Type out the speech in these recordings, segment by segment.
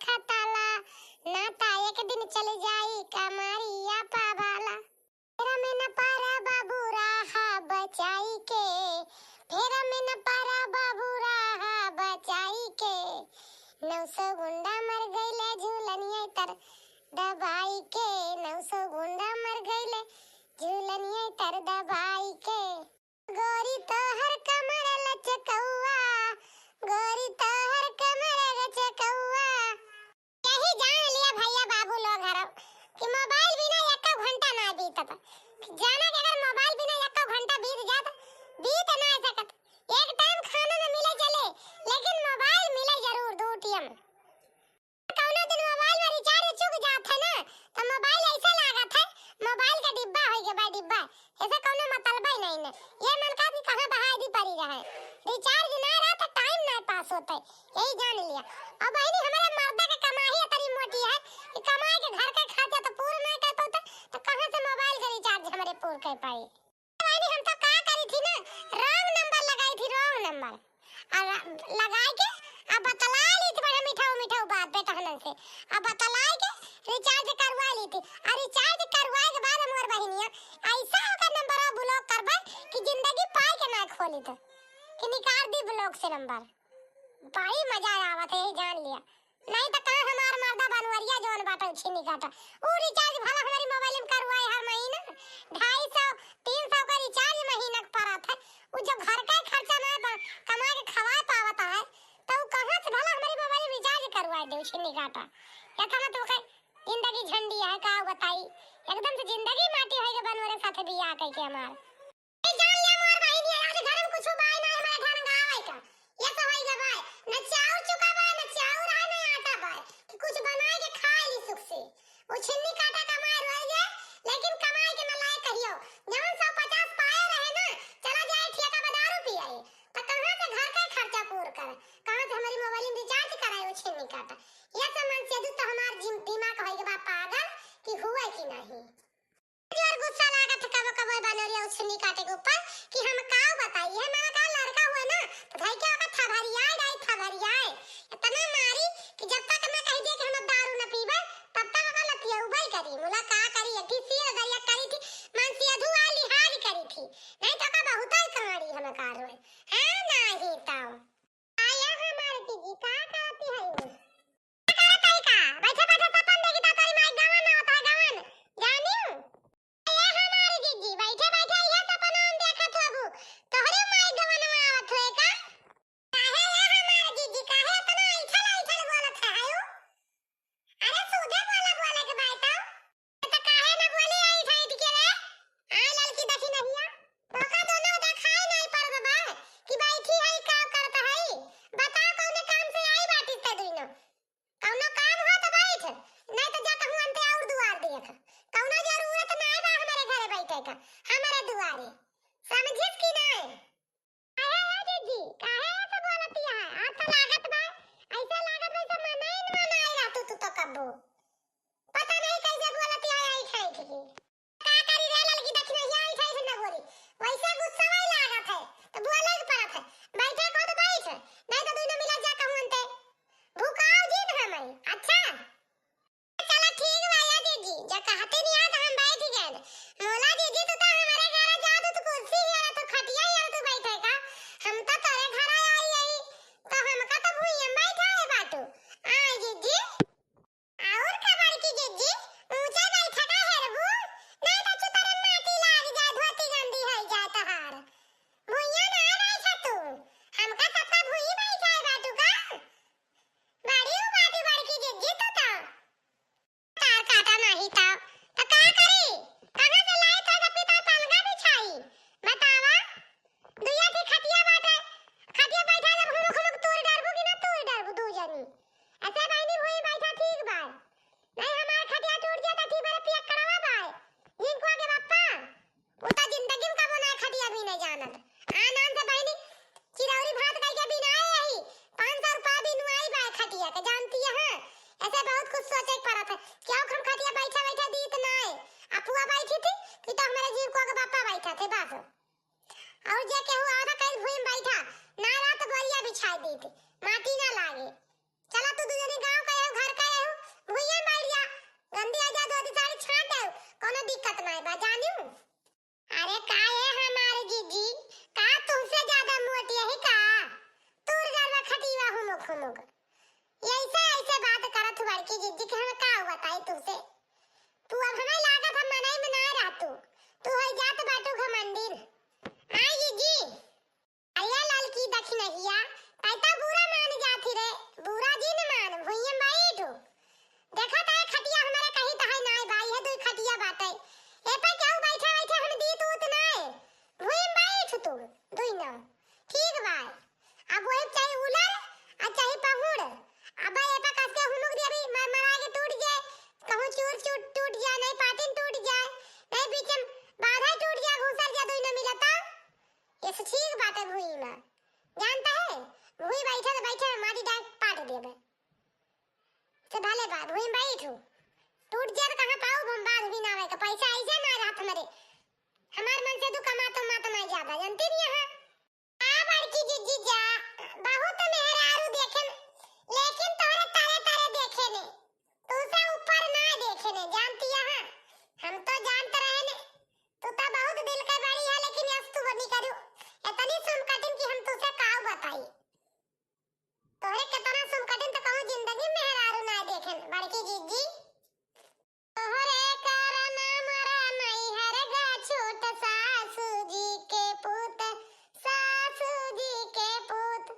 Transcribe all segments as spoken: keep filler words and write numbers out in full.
खताला, ना ता एक दिन चल जाई कमरिया पावाला। फेरा में न पारा बाबू राहा बचाई के, फेरा में न पारा बाबू राहा बचाई के। नौ सौ गुंडा मर गइले झूलनिया तर दबाई के, नौ सौ गुंडा मर गइले झूलनिया तर दबाई के। गोरी तोहर कमर लचकौआ, गोरी तोहर कमर लचकौआ। यही जान लिया भैया बाबू लोग हरब कि मोबाइल बिना एको घंटा ना बीतत। जाना कि अगर मोबाइल बिना एको घंटा बीत जात, बीत ना सकत। एक टाइम खाना न मिले चले, लेकिन मोबाइल मिले जरूर, दो टीएम। कौनो दिन मोबाइल में रिचार्ज चुक जात है ना, तो मोबाइल ऐसा लागत है, मोबाइल का डिब्बा हो गया बा, डिब्बा। ऐसे कौनो मतलबे नहीं ने। ये मन का कि कहाँ बहाई दी पड़ी रहे। रिचार्ज ना रहा तो टाइम ना पास होते। यही जान लिया। और बहिनी, हमारे मर्दा के कमाई इतनी मोटी है कि कमाई के घर के खर्चा तो पूरा ना कर पाते, तो कहाँ से मोबाइल का रिचार्ज हमारे पूरा कर पाई? बहिनी, हम तो का करी थी ना, रॉन्ग नंबर लगाई थी, रॉन्ग नंबर। और लगाई के अब बतला ली थी बड़ा मिठाऊ मिठाऊ बात बेटहनन से। अब बतलाई के रिचार्ज करवा ली थी। और रिचार्ज करवाए के बाद मोर बहिनिया ऐसा ओकर नंबर ब्लॉक करबे कि जिंदगी पाई के ना खोली तो कि निकाल दी ब्लॉक से नंबर। बड़ी मजा आवत है, यही जान लिया। नहीं तो कहाँ हमार मर्दा बनवरिया जौन बाटे उ छिन्नी काटा। उ रिचार्ज भला हमारी मोबाइल में करवाए हर महीना, ढाई सौ, तीन सौ का रिचार्ज महीना के पड़त है। उ जब घर का खर्चा ना बा-, कमा के खवाए पावत है, तो उ कहाँ से भला हमारी मोबाइल में रिचार्ज करवाए दे उ छिन्नी काटा? या कहा तो का जिंदगी झंडी है, का बताई, एकदम से जिंदगी माटी होई के बनवरे साथे बियाह कइके हमार। ए, जान लिया मोर बहिन, ये आज घर में कुछ बाय ना, हमारे घर में गावे का। ये तो होई गए बाय। न चाउर चुका बाय, न चाउर है, न आटा बाय। कि कुछ बनाए के खा ली सुख से। वो छिन्नी काटा कमाए रोई गए, लेकिन कमाए के न लाए कहियो। जवन सौ पचास पाए रहे ना, चला जाए ठेका बदारू पियाए। तो कहाँ से घर का खर्चा पूर करे? कहाँ से हमारी मोबाइल में रिचार्ज कराए वो छिन्नी काटा? ये सब मन से तो हमार जिम-, दिमाग होई गए बा पागल कि हुए कि नहीं। जोर गुस्सा लागत है कबो कबो बनरिया उछनी काटे के ऊपर कि हम का बताई, है ना का लड़का हुआ ना तो भाई क्या ओकर थभरियाए डाई थभरियाए इतना मारी कि जब तक मैं कह दिया कि हम अब दारू न पीबे तब तक ओकर लतियौबे करी। मुला का करी, एक ही सील दरिया करी थी, मन से अधू आ लिहाज करी थी, नहीं तो का बहुत ही कहानी हम कार में। हाँ, नहीं तो। आया हमार दीदी, का करती है वो? का करत है का? बैठे बैठे सपन देखी ता तोरी माई गवन आवत है, गवन। जानियो? ए हमार जीजी, बैठे बैठे इहे सपना हम देखत होबू। तोहरे माई गवनवा आवत होए का? काहे ए हमार जीजी, काहे इतना ऐठल ऐठल बोलत है, हायो? अरे सीधे बोला, बोले के बात हो। तो काहे ना बोली ऐठ ऐठ के रे? आ ललकी देखी नहिया। तोका दोनों देखाई नहीं पड़ बा कि बैठी है, का करत है? बताओ कौने काम से आई बाटिस ते दुइनो? कौनो काम हो तो बैठ, नहीं तो जा कहूँ अंते और दुआर देख। कौनो जरूरत नहीं बा हमारे घरे बैठे का, हमारे दुआरे। समझिस कि नहीं? अरे ए जीजी, काहे ऐसे बोलती है? आज तो लागत बा, ऐसा लागत बा जैसे मनई न मनई रहतू तू तो कब्बो। पता नहीं कैसे बोलती है ऐठ ऐठ के। का करी रे ललकी दखिनहिया, ऐठ ऐठ न बोली। वैसे गुस्सा वही लागत है, तो बोले के पड़त है। बैठे को तो बैठ, नहीं तो दुइनो मिला जा कहूँ अंते। भुकाओ जिन हमें, अच्छा? चला ठीक बा ए जीजी, जब कहते नहीं आ तो हम बैठ गए। मोला जीजी तू तो हमारे घर जा, तू तो कुर्सी ही है, तू खटिया ही है, तू बैठे का? हम तो तोरे घर आई आई, तो हमका तो भुइया में बैठा है बाटू। आ जीजी। और का बड़की जिज्जी, ऊंचा बैठा का हेरबू? नहीं तो चुतरन माटी लाग जाए, धोती गंदी होई जाए तोहार। भुइया ना बैठा तू, हमका सबका भुइया बैठाए बाटू का? बड़ी उ बाटी बड़की जिज्जी तू तो। तार काटा नहीं तो, तो का करी? कहाँ से लाई तो जब पिता पलंगा बिछाई? बतावा। दुइया ठे खटिया बाटे, खटिया बैठा जब हुमुक हुमुक तूर डरबू कि ना तूर डरबू दू जनी। ऐसे बहिनी भुई बैठा ठीक बाय। नहीं हमार खटिया टूट जाता ठीक बाय, पियक्कड़वा बाय। जिनको आगे बप्पा, उ तो जिंदगी में कबो ना खटिया भी नहीं जानत। आ नाम से बहिनी चिरौरी भात कह के बिनाए यही पाँच सौ रुपया बिनुआई बाय खटिया के, जानती है, हाँ? ऐसे बहुत कुछ सोचे के पड़त है। क्यों हम खटिया बैठा बैठा दीत ना है। अपुआ बैठी थी कि तो हमारे जिनको आगे बप्पा बैठा थे, बस। और जे केहू आधा कइल भुइम बैठा, ना रात बोरिया बिछाई दीत, माटी ना लागे। चला तू दुजनी गाँव का एहू घर कौनो दिक्कत नाय बा, जानिउ। अरे का ये हमारे जीजी, का तुमसे ज्यादा मोटी है का? तूर गरबा खटिया हुमुक हुमुक। ऐसे ऐसे बात करत हु बड़की जीजी कि हम का बताई तुमसे। तू अब हमें लागत हम मनई में ना रहतू। तू है जात बाटू घमंडीन। आई जीजी। अरे ललकी दखिनहिया, तै त बुरा मान जाथी रे, बुरा जिन मान, भुइयम बैठू। देखत है खटिया हमरे कहीं तहाई नाय बा, इहे दुई खटिया बाटे। ए पे केहू बैठे बैठे हम दीत उत नाय, भुइयम बैठ तू, दुई ना। ठीक बा, अब वही चाहे उलर, आ चाहे पहुड़, अब ए पे कस के हुमुक दिया भी मर-, मरा के टूट जाए, कहूँ चूर चूट टूट जाए, नहीं पाटिन टूट जाए, नहीं बीच में बाधा टूट जाए, घुसर जाए, दुई ना मिलता। ऐसे ठीक बाटे भुई में। जानता है, भुई बैठे तो बैठे माटी डाल पाट देबे। तो भले बा, भुई में बैठू। टूट जाए तो कहाँ पाऊ हम बांध भी ना आवे का। पैसा ऐसे ना रहत हमरे। हमार मन से तू कमा तो मात ना ज्यादा, जानती नहीं है। आ बड़की जीजी जा, बहुत मेहरारू देखे, लेकिन तोरे तारे तारे देखे ने। तू से ऊपर ना देखे ने, जानती है। हम तो जानते रहे ने। तू तो बहुत दिल के बड़ी है, लेकिन यस तू बनी करू। इतनी सुम कटिन कि हम तुझसे काऊ बताई। तोहरे कितना सुम कटिन तो कहूँ जिंदगी में मेहरारू ना देखे, बड़की जीजी। तोहरे कारण मरा नैहर गा छोट सासू जी के पूत, सासू जी के पूत।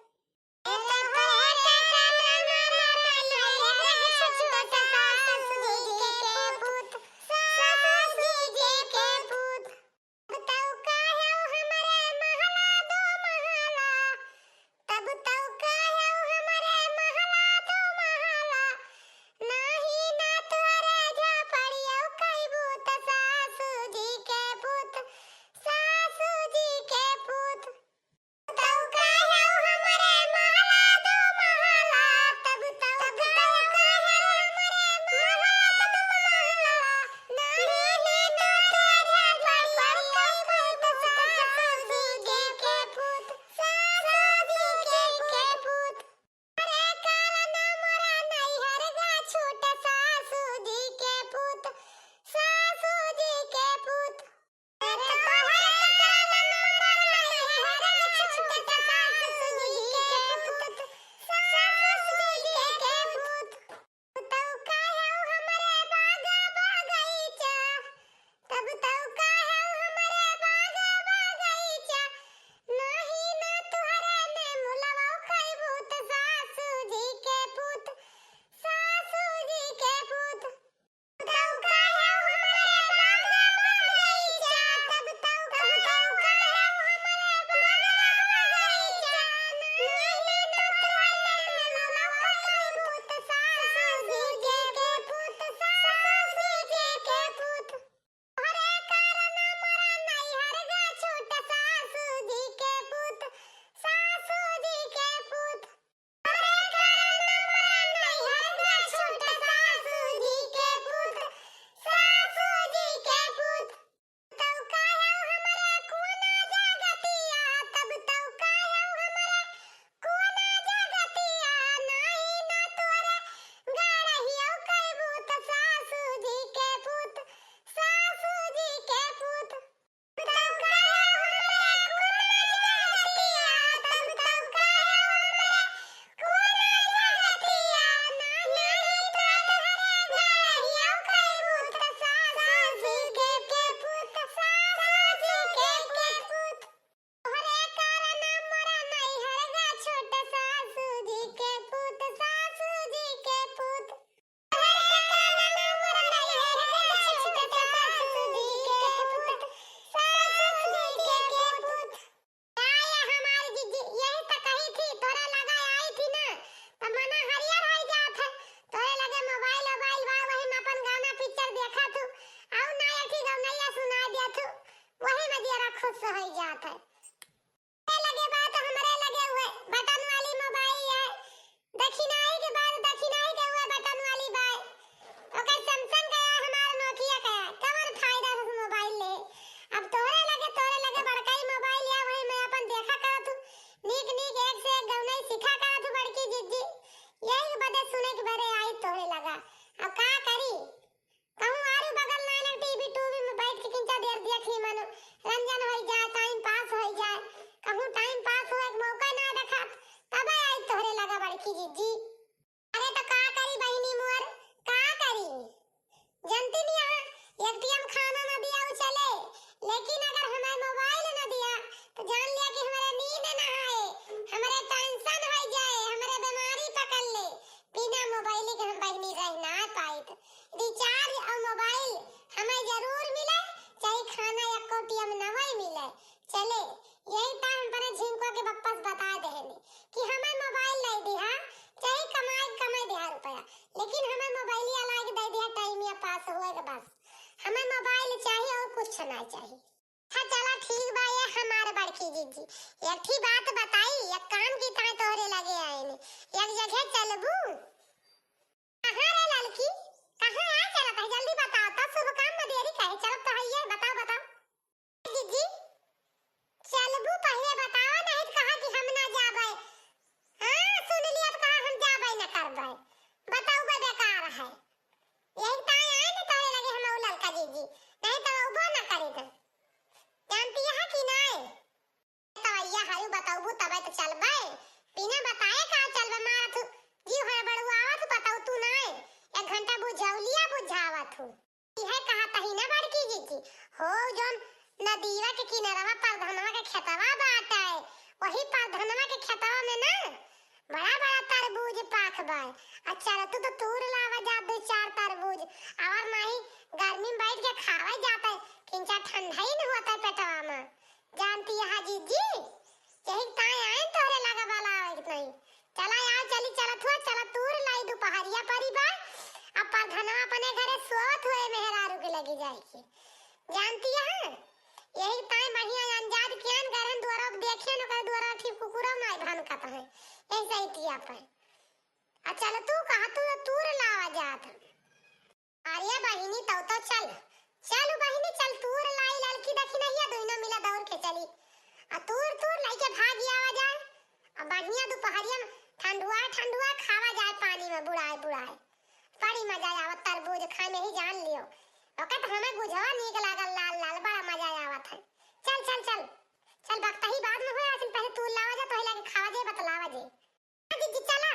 कि जीजी, अरे तो का करी बहिनी मोर, का करी? जनती नहीं यहाँ, एक टाइम खाना न दिया उ चले, लेकिन अगर हमार मोबाइल न दिया, तो जान लिया कि हमारे नींद न आए, हमारे टेंशन हो जाए, हमारे बीमारी पकड़ ले। बिना मोबाइल के हम बहिनी रह ना पाइत। रिचार्ज और मोबाइल हमें जरूर मिले, चाहे खाना एको टाइम न होए मिले। चले, यही ताई हम अपने झिंको के वापस बता देहनी कि हमें मोबाइल लाई दिहा, चाहे कमाई, कमाई दिहा रुपया, लेकिन हमें मोबाइलिया लाई के दे दिहा, टाइमिया पास हुए के बस। हमें मोबाइल चाहिए और कुछ ना चाहिए। हाँ, चला ठीक बा, ये हमार बड़की जीजी। एक ठी बात बताई, एक काम की ताई तोहरे लगे आए ने, एक जगह चलबू? कहाँ रे ललकी, कहाँ आ चलत है? जल्दी बताओ, तो शुभ काम में देरी काहे? चलत तो है ये, बताओ, बताओ। जीजी, चलबू पहिले बताओ, नहीं तो कहा कि हम ना जाबे। हाँ, सुन लिया तो कहा हम जाबे न करबे। बताओ बे बेकार है। यही ताई आए न तोरे लगे हम उ ललका जीजी, नहीं तो उबो न करी तो। जानती है कि नहीं? तो भैया हरु बताऊबू तबे तो चलबे। बिना बताए का चलबे? मारत हूँ, जीव हड़बड़ुआवत हूँ, बताऊ तू नहीं। एक घंटा बुझौलिया बुझावत हूँ। इहे कहत ही ना बड़की जीजी, हो जौन नदीवा के किनरवा परधनवा के खेतवा बाटे, वही परधनवा के खेतवा में ना बड़ा बड़ा तरबूज पाक बा। अच्छा, तू तो तूर लावा जा दो चार तरबूज, और नहीं गर्मी में बैठ के खावे जाते, किंचा ठंडा ही न होता पेटवा में। जानती है जीजी, यही ताई आए तोहरे लगा वाला एक नहीं। चला यार, चली, चलत हुआ, चला तूर लाई, दुपहरिया परी बा। अब परधनवा अपने घरे सोवत हुए मेहरारू के लगी जाए के। जानती है, यही ताई बढ़िया अनजाद कियान गरहन दुआरा के देखिए न, ओकर दुआरा ठीक कुकुरो माय भनकत है। यही सही किया पे। आ चल तू कहा तू तूर लावा जात। अरे बहिनी, तौ तो चल, चल बहिनी, चल तूर लाई ललकी दखिनहिया, दुइनो मिला दौड़ के चली। आ तूर तूर लाई के भागी आवा जाए। आ बढ़िया दुपहरिया में ठंडुआ ठंडुआ खावा जाए पानी में बुड़ाए बुड़ाए। बड़ी मजा आवत तरबूज खाए में ही जान लियो। ओके तो हमें बुझवा नीक लागल लाल लाल, बड़ा मजा आवत है। चल, चल, चल, चल बकतही बाद में होए, आज पहले तूर लावा जा, तोहे लागे खावा जे बतलावा जे। जीजी चला,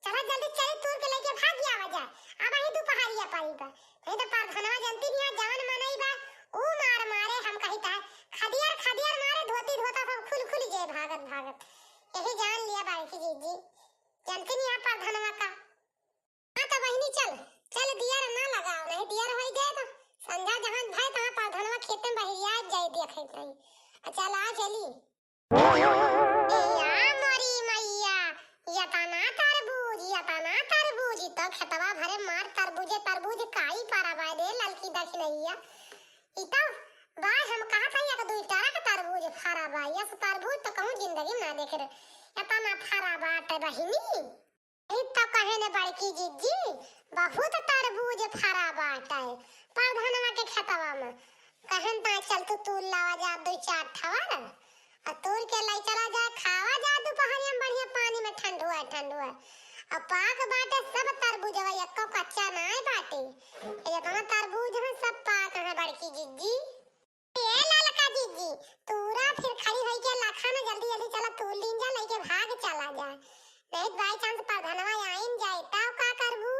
चला जल्दी चली तूर के लेके भाग गया आवा जा। अब ही दुपहरिया पड़ी बा। नहीं तो परधनवा जनती नहीं है, जवन मनई बा, ऊ मार मारे हम कही ता। खदियर खदियर मारे, धोती धोता सब खुल खुल जे भागत भागत। यही जान लिया बड़की जीजी। जनती नहीं है परधनवा का। हाँ तो बहिनी चल, चल दियर ना लगाओ, नहीं दियर होई जाए तो संझा जहाँ भाई तहाँ परधनवा खेते में बहिरिया जाए दिया खाई नहीं। आ चल आ चली। ए, आ मोरी मैया, यतना तरबूज, यतना तरबूज, ई तो खेतवा भरे मार तरबूजे तरबूज काई पारा बा रे ललकी दखिनैया। ई तो बा हम कहा था एक दुई टरक तरबूज फरा बा, यस तरबूज तो कहूँ जिंदगी में ना देखे रहे, यतना फरा बाटे बहिनी। ई तो कहे ने बड़की जीजी, बहुत तरबूज फरा बाटे परधनवा के खेतवा में। कहन ता चल तू तूर लावा जा दुई चार ठवर, आ तूर के लाई चला जा, खावा जा दुपहरिया में बढ़िया पानी में ठंडुआ ठंडुआ। आ पाक बाटे सब तरबूजवा, एको कच्चा नाय बाटे। ये जितना तरबूज है सब पाक है बड़की जीजी। ए ललका जीजी, तूरा फिर खड़ी होई के लाखा में जल्दी जल्दी चला तूर लीन जा, लेके भाग चला जा। नहीं by chance परधनवा आइन जाए, तब का करबू?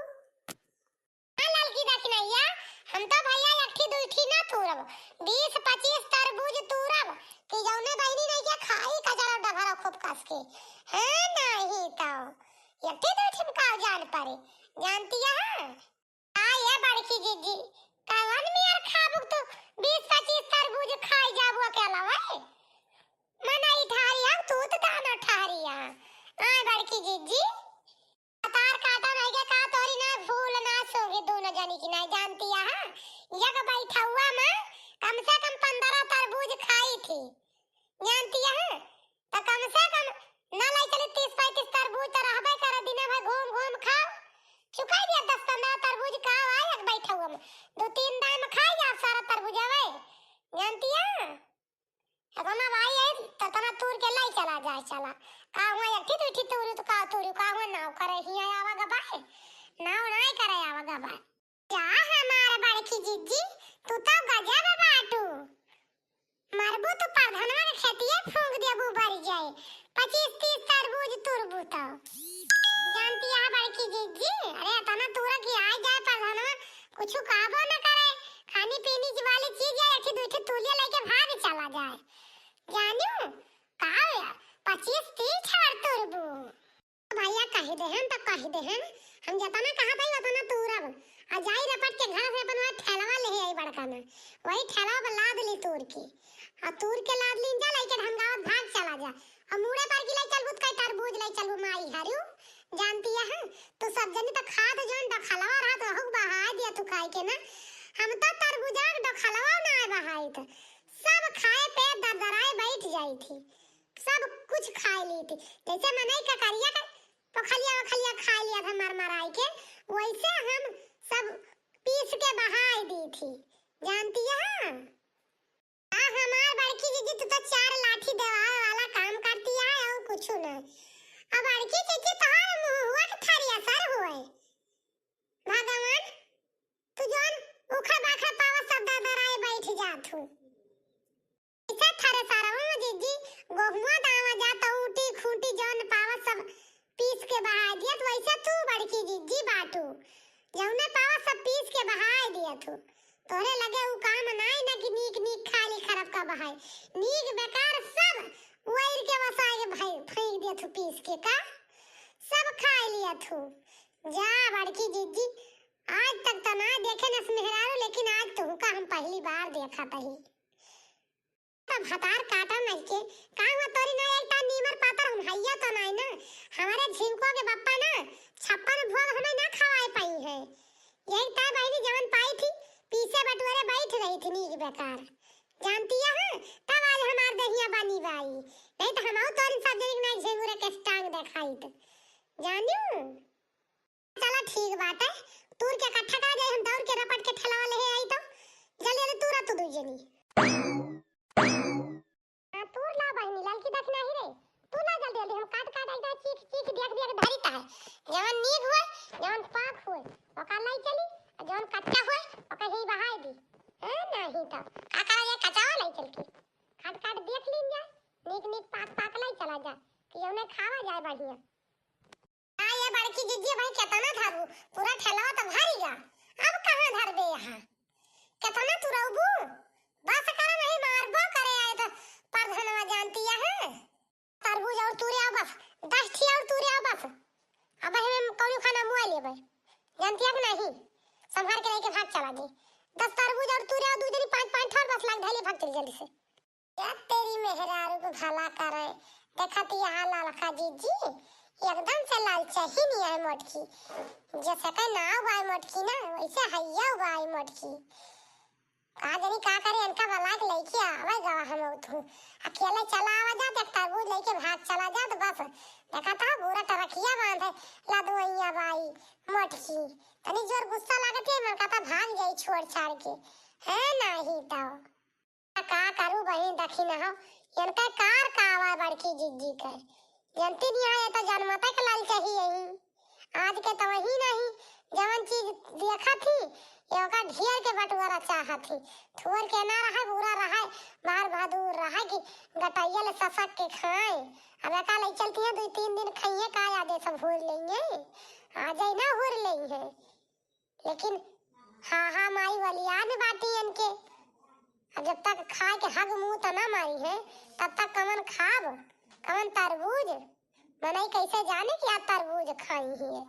हाँ ललकी दखिनैया, हम तो भैया एक ठी दुई ठी ना तूरब, बीस पच्चीस तरबूज तूरब कि जौने बहिनी नहीं के खाई कचरा डभरा खूब कस के। हाँ नहीं तो एक ठी दुई ठी में का जान पड़े, जानती है? आ ये बड़की जीजी, कवन मियर खाबू तू बीस पच्चीस तरबूज खाई जाबू अकेला, वै? मनई ठारी हम, तू तो दाना ठारी आ। आ बड़की जीजी, तार काटा नहीं के का तोरी ना फूल ना सोगे दोनों जनी की ना जानती है। एक बैठा हुआ में कम से कम पन्द्रह तरबूज खाई थी। जानती है, तो कम से कम ना लाई चली तीस पैंतीस तरबूज तो रहबे करे, दिने भर घूम घूम खाओ, चुकाई दिया दस पन्द्रह तरबूज का आए एक बैठा हुआ में, दो तीन दाई में खाई जाओ सारा तरबूज आवे। जानती है, अगर ना भाई है तो तना तूर के लाई चला जाए चला, का हुआ एक ठी दुई ठी तूरी तो का तूरी का हुआ नाव करे ही आवा गबाए, नाव नहीं करे आवा गबाए। जा हमार बड़की जिज्जी, तू तो गजब बाटू। मरबू तो परधनवा के खेतिये फूंक देबू, बरि जाए। पच्चीस तीस तरबूज तुरबू तो। कुछ कहबो न करे, खानी पीनी वाली चीज है, एक ठे दुइ ठे तूलिया लेके भाग चला जाए। जानियो, का होया, पच्चीस तीस ठे और तुरबू। भैया कहि देहन त कहि देहन, हम जतना कहा भाई उतना तूरब। आ जाई रपट के घर से अपन वह ठेलवा ले आई बड़का ना, वही ठेलवा पर लाद ली तूर के। आ तूर के लाद लीन जा, लइके ढंगावत भाग चला जा। आ मुड़े पर की लइ चलबू त कई तरबूज लइ चलबू माई हरू। जानती है, तू सब जनी त खात जौन डखलवा रहत वहू बहाय दिया तू खाए के ना। हम त तरबूजा के डखलवा ना बहाइत, सब खाए पेट दरदराए बैठ जाई थी। सब कुछ खाए ली थी। जैसे मनई ककरिया के पोखलिया ओखलिया खाए लिया था मर मराई के, वैसे हम सब पीस के बहाई दी थी। जानती है? आ हमार बड़की जीजी, तू तो चार लाठी देवावे वाला काम करती है और कुछ ना। अब बड़की जीजी तोहार मुँहुआ के थारी असर हुए। भगवान, तू जौन उखड़ बाखड़ पावा सब दरदराए बैठ जात हूँ। इसे थ्रेसरवा में जीजी, गोहुआ दावा जा त ऊटी खूंटी जौन पावा सब पीस के बहाय दियत, वैसे तू बड़की जीजी बाटू, जौने पावा सब पीस के बहाय दियत हूँ। तोहरे लगे उ काम नाई ना कि नीक नीक खाली खराब का बहाय। नीक बेकार सब वैर के वसाए के भाई फेंक दियत हूँ पीस के का, सब खाए लियत हूँ। जा बड़की जीजी, आज तक तो ना देखे नस मेहरारू, लेकिन आज तुहका हम पहली बार देखत ही। तब हतार काटा नहीं के, का हुआ तोरी ना एक तार नीमर पातर हम हइया तो नाई ना। हमारे झिंको के बप्पा ना छप्पन भोग हमें ना खवाए पाई है। यही तार बहिनी जवन पाई थी, पीसे बटुअरे बैठ रही थी नीक बेकार। जानती है, तब आज हमार दहिया बनी बाई। नहीं तो हम तोरी सब जनी के ना झिंगुरे के टांग देखाई तो। जानियो? चला ठीक बाटे, तूर के इकट्ठा करा जाई, हम दौड़ के रपट के ठेलवा ले आई तो। जल्दी जल्दी तूरा तू दुई जनी। हाँ, तूर ला बहिनी, ललकी देख नाही रे। तू ला जल्दी जल्दी, हम काट काट एकदम चीख चीख देख देख धरी ता है। जवन नीक होए, जवन पाक होए, ओका लाई चली, और जवन कच्चा होए, ओका ही बहाई दी। हैं, नाही तो का करा जाए, कच्चा लाई चल के। काट काट देख लीन जाए, नीक नीक पाक पाक लाई चला जा, कि जवने खावा जाए बढ़िया। आ ये बड़की जिज्जी भाई, केतना धरबू? पूरा ठेलवा तो भरी गा, अब कहाँ धरबे यहाँ? केतना तू रहबू? बस करा, नहीं मारबो करे आए तो परधनवा, जानती है। तरबूज और तूरे आओ बस, दस ठी और तूरे आओ बस। अब हमें कौनो खाना मुआ लेबे, जानती है कि नहीं? संभाल के लेके भाग चला जी। दस तरबूज और तूरे आओ, दू जनी पाँच पाँच ठो और बस लाग धैले भाग चली जल्दी से। या तेरी मेहरारू को भला करे। देखत यहाँ ललका जिज्जी एकदम से लालचही नहीं है मोटकी। जैसे कहे नाव बाय मोटकी ना, वैसे हैया बाय मोटकी। का जनी का करे, इनका बला के लइके आवे गवा हम तू। अकेले चला आवा जात, एक तरबूज लइके भाग चला जात बस। देखत हो पूरा टरकिया बांधे लदवैया बाई मोटकी। तनी जोर गुस्सा लागत है, मन कहता भाग जाई छोड़ छाड़ के। है नाही तो। का करू बहिन, देखी न हो, इनका कार का आवा बड़की जिज्जी के। जनती नहीं है, ये तो जनमते के लालचही यही। आज के तो वही नहीं, जवन चीज देखत ही, ये ओका ढेर के बटुआरा चाहत ही। थोर के ना रहे, बुरा रहे, बाहर बहादुर रहे कि गटैया ले ससक के खाए। अब एका ले चलती है, दो तीन दिन खाइए, का याद है, सब हुर लेंगे। आ जाए ना, हुर लेंगे। लेकिन हाँ, हाँ, माई वलिया में बाटी इनके। अब जब तक खाए के हग मुंह त ना मारी है, तब तक कमन खाब, कमन तरबूज? मनई कैसे जाने कि आज तरबूज खाई ही है?